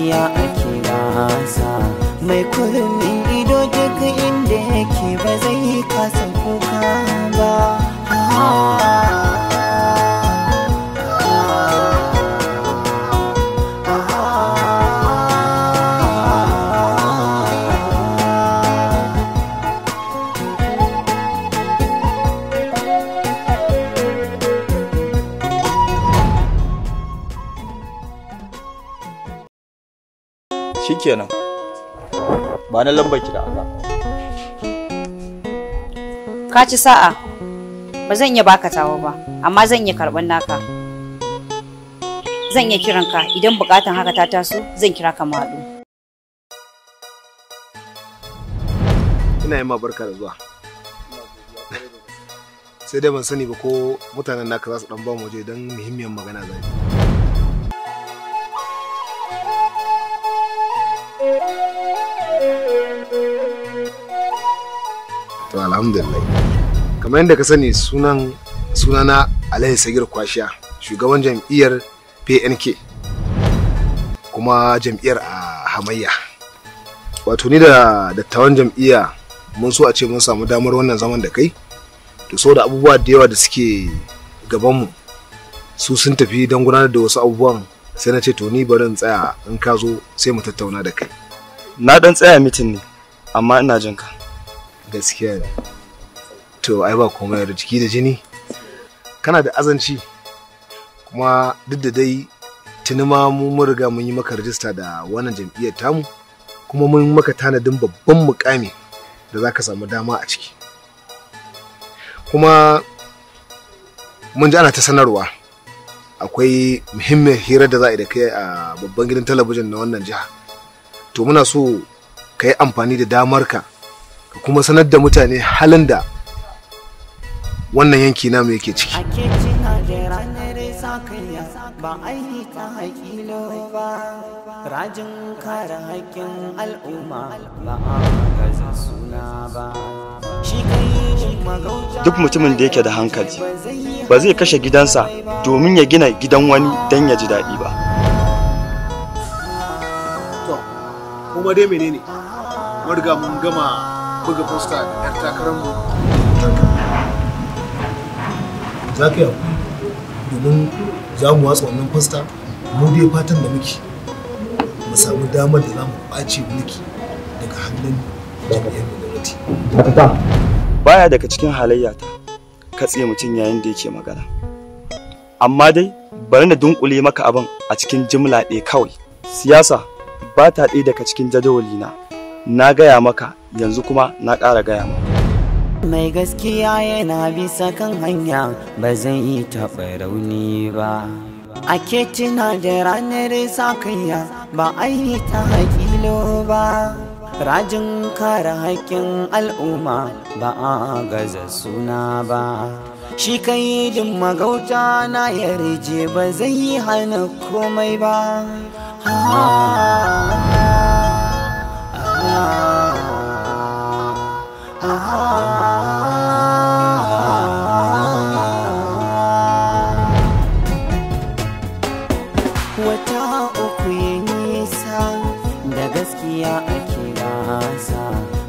gaskiya ake gasa. Mai kurmin ido duk inda yake ba zai kasa kuka ba. Shikenan. Ba na lambar ki da Allah. Ka ci sa'a. Ba zan iya baka tawa ba, amma zan iya karban naka. Zan iya kiran ka idan bukatan haka ta taso, zan kira ka mu haɗu. Ina yi ma barka da zuwa. Sai dai ban sani ba ko mutanen naka za su dan ba mu waje don muhimmiyar magana zai. To alhamdulillah. Kamar yadda ka sani sunana Alhaji Sagir Kwashiya, shugaban jam'iyyar PNK kuma jam'iyyar a hamayya. Wato ni da dattawan jam'iyya mun so a ce mun samu damar wannan zaman da kai, to saboda abubuwa da yawa da suke gabanmu su sun tafi don gudanar da wasu abubuwan, sai na ce to ni bari in tsaya in ka zo sai mu tattauna da kai. Na dan tsaya mitin ne, amma ina jin ka. Gaskiya ne. To ai ba komai da jiki da jini. Kana da azanci kuma duk da dai tuni ma mun riga mun yi maka rajista da wannan jam'iyyar tamu, kuma mun maka tanadin babban mukami da zaka samu dama a ciki. Kuma mun ji ana ta sanarwa akwai muhimmiyar hirar da za a yi da kai a babban gidan talabijin na wannan jiha. To muna so ka yi amfani da damarka ka kuma sanar da mutane halin da wannan yanki namu yake ciki. Ake tuna da ranar sakayya ba a yi ta haƙilo ba. Rajin kare haƙƙin al'umma ba a gaza suna ba. Shi kai magauta. Duk mutumin da yake da hankali ba zai kashe gidansa domin ya gina gidan wani don ya ji daɗi ba. To, kuma dai menene? Mun riga mun gama buga posta da 'yar takararmu. Za ka yi domin za mu watsa wannan fasta, mu dai fatan da muke mu samu damar da za mu ɓace mulki daga hannun jam'iyyar gwamnati. Baya daga cikin halayyata katse mutum yayin da yake magana. Amma dai bari na dunkule maka abin a cikin jimla ɗaya kawai. Siyasa ba ta ɗaya daga cikin jadawalina. Na gaya maka yanzu kuma na ƙara gaya maka. Mai gaskiya yana bisa kan hanya ba zai yi taɓa rauni ba. Ake tuna da ranar sakayya ba a yi ta haƙilo ba. Rajin kare haƙƙin al'umma ba a gaza suna ba. Shi kai din magauta na yarje ba zai yi hana komai ba. Wata uku ya nisa da gaskiya ake gasa.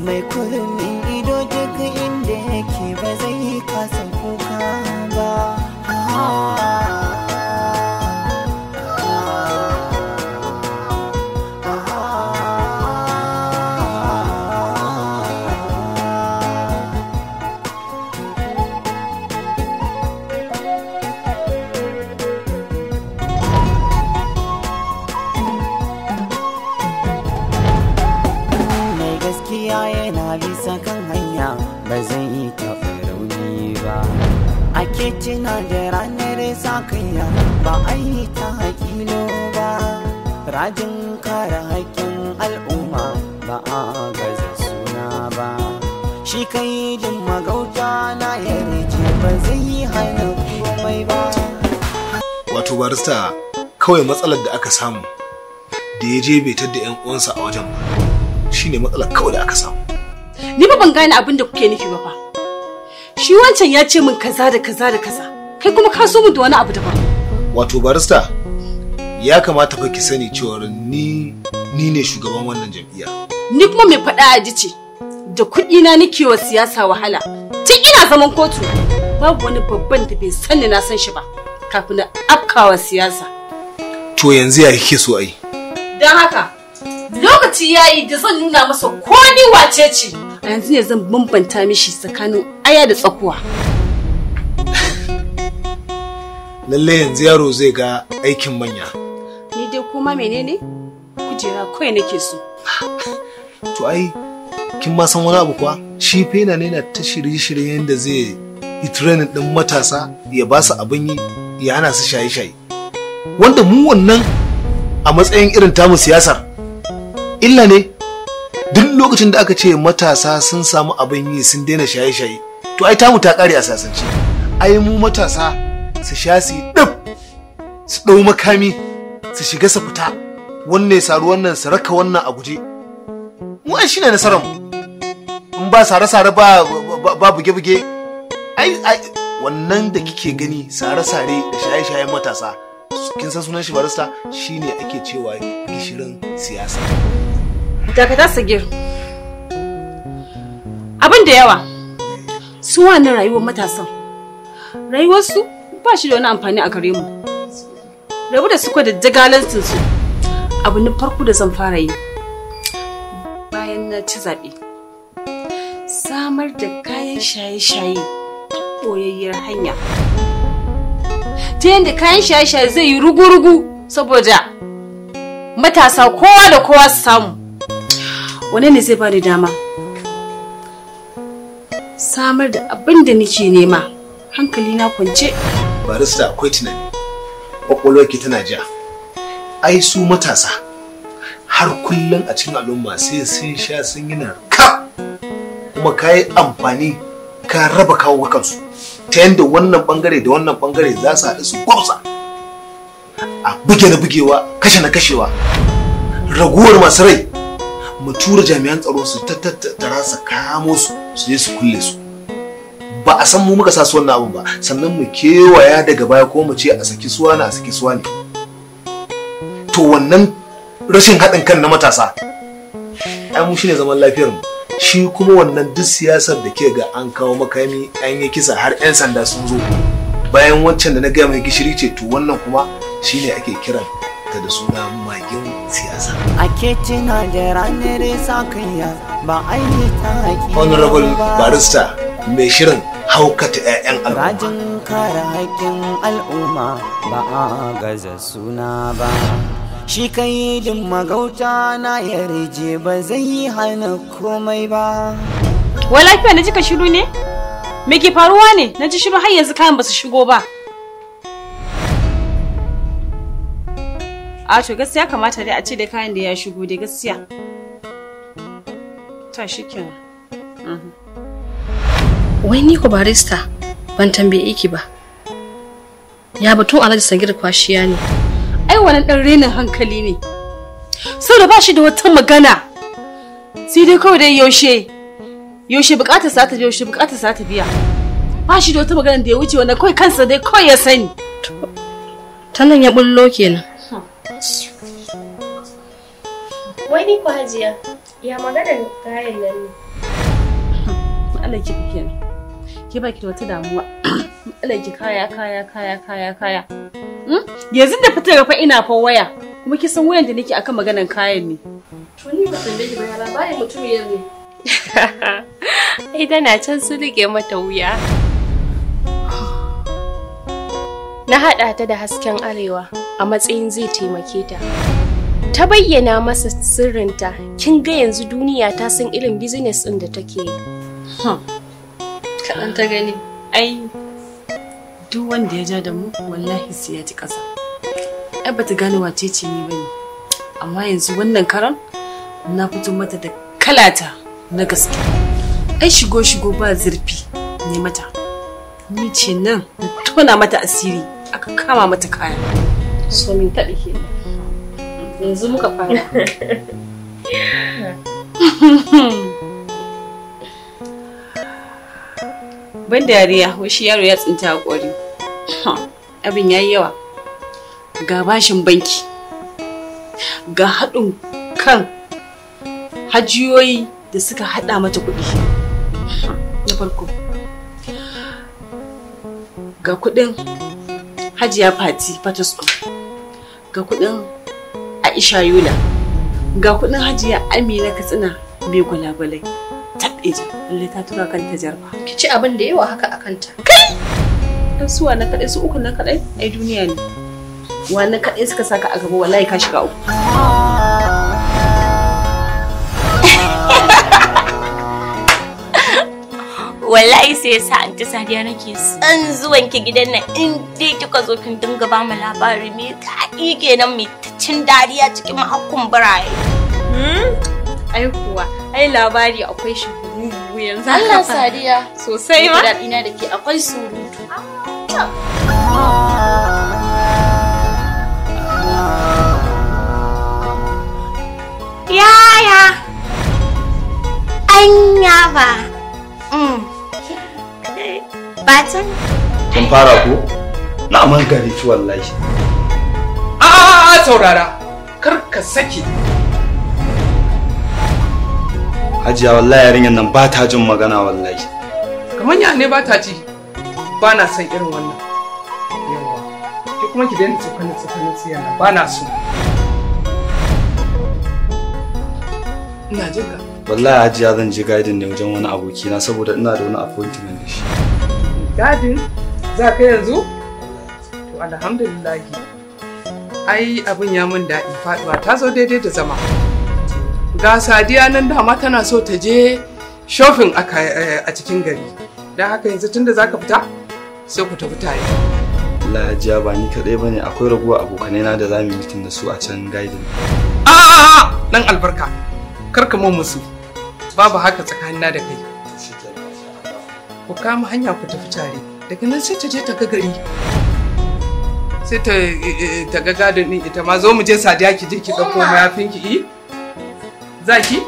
Mai kurmin ido duk inda yake ba zai kasa kuka ba. Mai gaskiya yana bisa kan hanya ba zai yi taɓa rauni ba. Ake tuna da ranar sakayya ba a yi ta haƙilo ba. Rajin kare haƙƙin al'umma ba a gaza suna ba. Shi kai din magauta na yarje ba zai yi hana komai ba. Wato barista kawai matsalar da aka samu da ya je bai tadda 'yan uwansa a wajen ba shine matsalar kawai da aka samu. Ni ba ban gane abin da kuke nufi ba fa. Shi wancan ya ce min kaza da kaza da kaza. Kai kuma ka so min da wani abu daban. Wato barista Ya kamata fa ki sani cewa ni ne shugaban wannan jam'iyya. Ni kuma mai faɗa a ji ce, da kuɗi na nake wa siyasa wahala. Tun ina zaman kotu, babu wani babban da bai sani na san shi ba kafin na afkawa siyasa. To yanzu ya kike so ai? Don haka, lokaci yayi da zan nuna masa ko ni wace ce. A yanzu ne zan bambanta mishi tsakanin aya da tsakuwa. Lalle yanzu yaro zai ga aikin manya. Ni dai kuma menene? Kujera kawai nake so. To ai kin ma san wani abu kuwa? Shi fa yana ne yana ta shirye-shiryen yadda zai yi training din matasa ya ba su abin yi ya hana su shaye-shaye. Wanda mu wannan a matsayin irin tamu siyasar illa ne. Duk lokacin da aka ce matasa sun samu abin yi sun daina shaye-shaye, to ai tamu ta kare a sasance. Ai mu matasa su sha su yi ɗif, su ɗau makami, su shiga su fita, wannan ya saru wannan su raka wannan a guje. Mu ai shine nasarar mu. In ba sare-sare ba buge-buge, ai wannan da kike gani sare-sare da shaye-shayen matasa, kin san sunan shi barista, shine ake cewa gishirin siyasa. Dakata Sagir. Abin da yawa su wannan rayuwar matasan, rayuwarsu ba shi da wani amfani a gare mu. Rabu da suka da jagalantin su. Abu na farko da zan fara yi bayan na ci zaɓe, samar da kayan shaye-shaye ta ɓoyayyar hanya. Ta yadda kayan shaye-shaye zai yi rugu-rugu saboda matasa kowa da kowa su samu. Wane ne zai bani dama samar da abin da nake nema hankali na kwance? Barista akwai tunani, kwakwalwarki tana ja. Ai su matasa har kullum a cikin al'umma sai sun sha sun yi narka, kuma ka yi amfani ka raba kawo kansu ta yadda wannan bangare da wannan bangare za su haɗu su gwabza, a buge na bugewa, kashe na kashewa. Raguwar masu rai mu tura jami'an tsaro su tattara su kamo su su je su kulle su. Ba a san mu muka sa su wannan abun ba, sannan mu kewaya daga baya ko mu ce a saki suwa na a saki suwa ne. To wannan rashin haɗin kan na matasa ai mu shine zaman lafiyar mu. Shi kuma wannan duk siyasar da ke ga an kawo makami an yi kisa har 'yan sanda sun zo bayan wancan da na gaya mai gishiri ce, to wannan kuma shine ake kiran ta da suna magin siyasa. Ake tuna da ranar sakayya ba a yi ta haƙi. Honorable Barista mai shirin haukata 'ya'yan al'umma. Rajin kare haƙƙin al'umma ba a gaza suna ba. Shi kai din magauta na yarje ba zai yi hana komai ba. Wai lafiya na ji ka shiru ne? Me ke faruwa ne? Na ji shiru har yanzu kayan ba su shigo ba. A to gaskiya kamata dai a ce dai kayan da ya shigo dai gaskiya. Ta shikenan. Wai ni ko barista ban tambaye ki ba. Ya batun Alhaji Sagir Kwashiya ne. Ai wannan dan renin hankali ne. Saboda ba shi da wata magana. Sai dai kawai dai yaushe yaushe bukatar sa ta yaushe bukatar sa ta biya. Ba shi da wata magana da ya wuce wannan, kawai kansa dai kawai ya sani. Ta nan ya bullo kenan. Wai ni ko Hajiya, ya maganar kayan nan ne? Allah ki kenan. Ke baki da wata damuwa. Allah ki kaya kaya kaya kaya kaya. Yanzu da fitar fa ina fa waya. Kuma ki san wayan da nake akan maganar kayan ne. To ni ba tambaye ki ba, ya labarin mutumiyar ne. Ai tana can su rike mata wuya. Na haɗa ta da hasken arewa a matsayin zai taimake ta. Ta bayyana masa sirrinta, kin ga yanzu duniya ta san irin business ɗin da take yi. Kaɗan ta gani. Ai, duk wanda ya ja da mu wallahi sai ya ci ƙasa. Ai bata gane wace ce ni bane. Amma yanzu wannan karan na fito mata da kalata na gaske. Ai shigo shigo ba zurfi ne mata. Ni ce nan na tona mata asiri aka kama mata kaya. So min taɓi kenan. Yanzu muka fara. Ban dariya, wai shi yaro ya tsinta hakori. Abin yayi yawa. Ga bashin banki. Ga haɗin kan hajiyoyi da suka haɗa mata kuɗi. Na farko, ga kuɗin Hajiya Fati Fatasko, ga kuɗin Aisha Yola, ga kuɗin Hajiya Amina Katsina mai gwalagwalai. Tab ija, lallai ta tura kanta jarba. Ki ci abin da yawa haka a kanta. Kai! Ɗan suwa na kaɗai su uku na kaɗai, ai duniya ne. Wannan kaɗai suka saka a gaba wallahi ka shiga uku. Wallahi sai yasa Anti Sadiya nake son zuwan ki gidan nan in dai kika zo kin dinga ba mu labari mai daɗi kenan mai ta cin dariya cikin mahakkun biraye. Ai kuwa, ai labari akwai shi bugu yanzu. Allah Sadiya. Sosai ma. Daɗi na da ke akwai surutu. Yaya. Anya ba. Batan. Kin fara ko? Na man gare ki wallahi. A saurara. Kar ka saki. Hajiya wallahi yarinyar nan ba ta jin magana wallahi. Kamar ya ne ba ta ji. Ba na son irin wannan. Yawa. Ki kuma ki daina tsokanin tsokanin tsiyan nan ba na so. Ina jin ka. Wallahi Hajiya zan je garden ne wajen wani abokina saboda ina da wani appointment da shi. Garden? Za ka yanzu? To alhamdulillah. Ai abin ya min daɗi faɗuwa ta zo daidai da zama. Ga Sadiya nan dama tana so ta je shopping a cikin gari. Don haka yanzu tunda za ka fita sai ku tafi tare. Wallahi Hajiya ba ni kaɗai bane akwai raguwa abokanai na da za mu yi meeting da su a can garden. A'a nan albarka. Kar ka mun musu. Babu haka tsakanina da kai. Ku kama hanya ku tafi tare. Daga nan sai ta je ta ga gari. Sai ta ga gadon din ita ma zo mu je Sadiya ki je ki ɗauko mayafin ki yi. Za ki?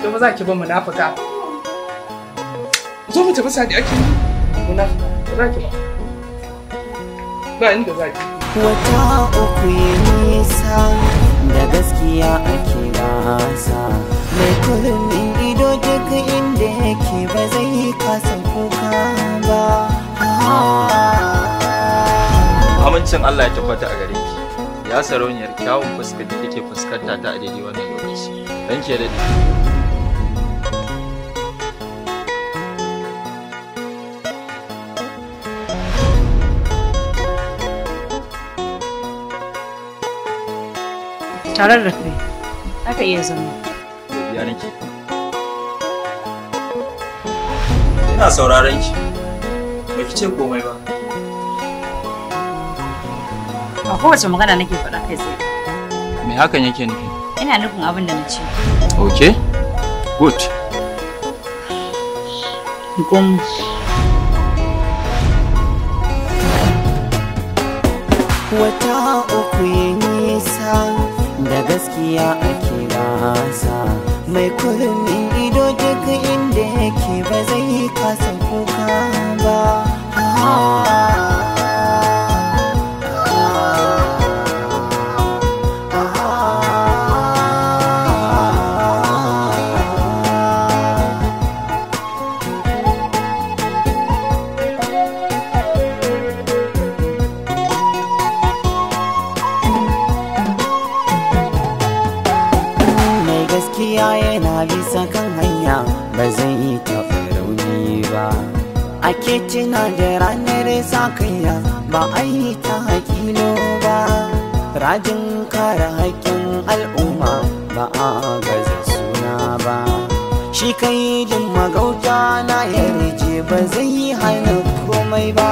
To ba za ki ba munafuka. Zo mu tafi Sadiya ki. Munafuka. Ba za ki ba. Ba inda za ki. Wata uku ya nisa da gaskiya ake gasa. Mai kurmin ido duk inda yake ba zai kasa kuka ba. Amincin Allah ya tabbata a gare ki. Ya sarauniyar kyawun fuskar da kike fuskanta ta a daidai wannan lokaci. Ranki ya daɗe. Tare da kai, aka iya zama. Godiya nake. Ina sauraron ki. Ba ki ce komai ba. Ba kowace magana nake faɗa kai tsaye. Me hakan yake nufi? Ina nufin abin da na ce. Okay. Good. Gum. Wata uku ya nisa da gaskiya ake gasa. Mai kurmin ido duk inda yake ba zai kasa kuka ba. Yana bisa kan hanya ba zai yi taɓa rauni ba. Ake tuna da ranar sakayya ba a yi ta hakilo ba. Rajin kare haƙƙin al'umma ba a gaza suna ba. Shi kai din magauta na yarje ba zai hana komai ba.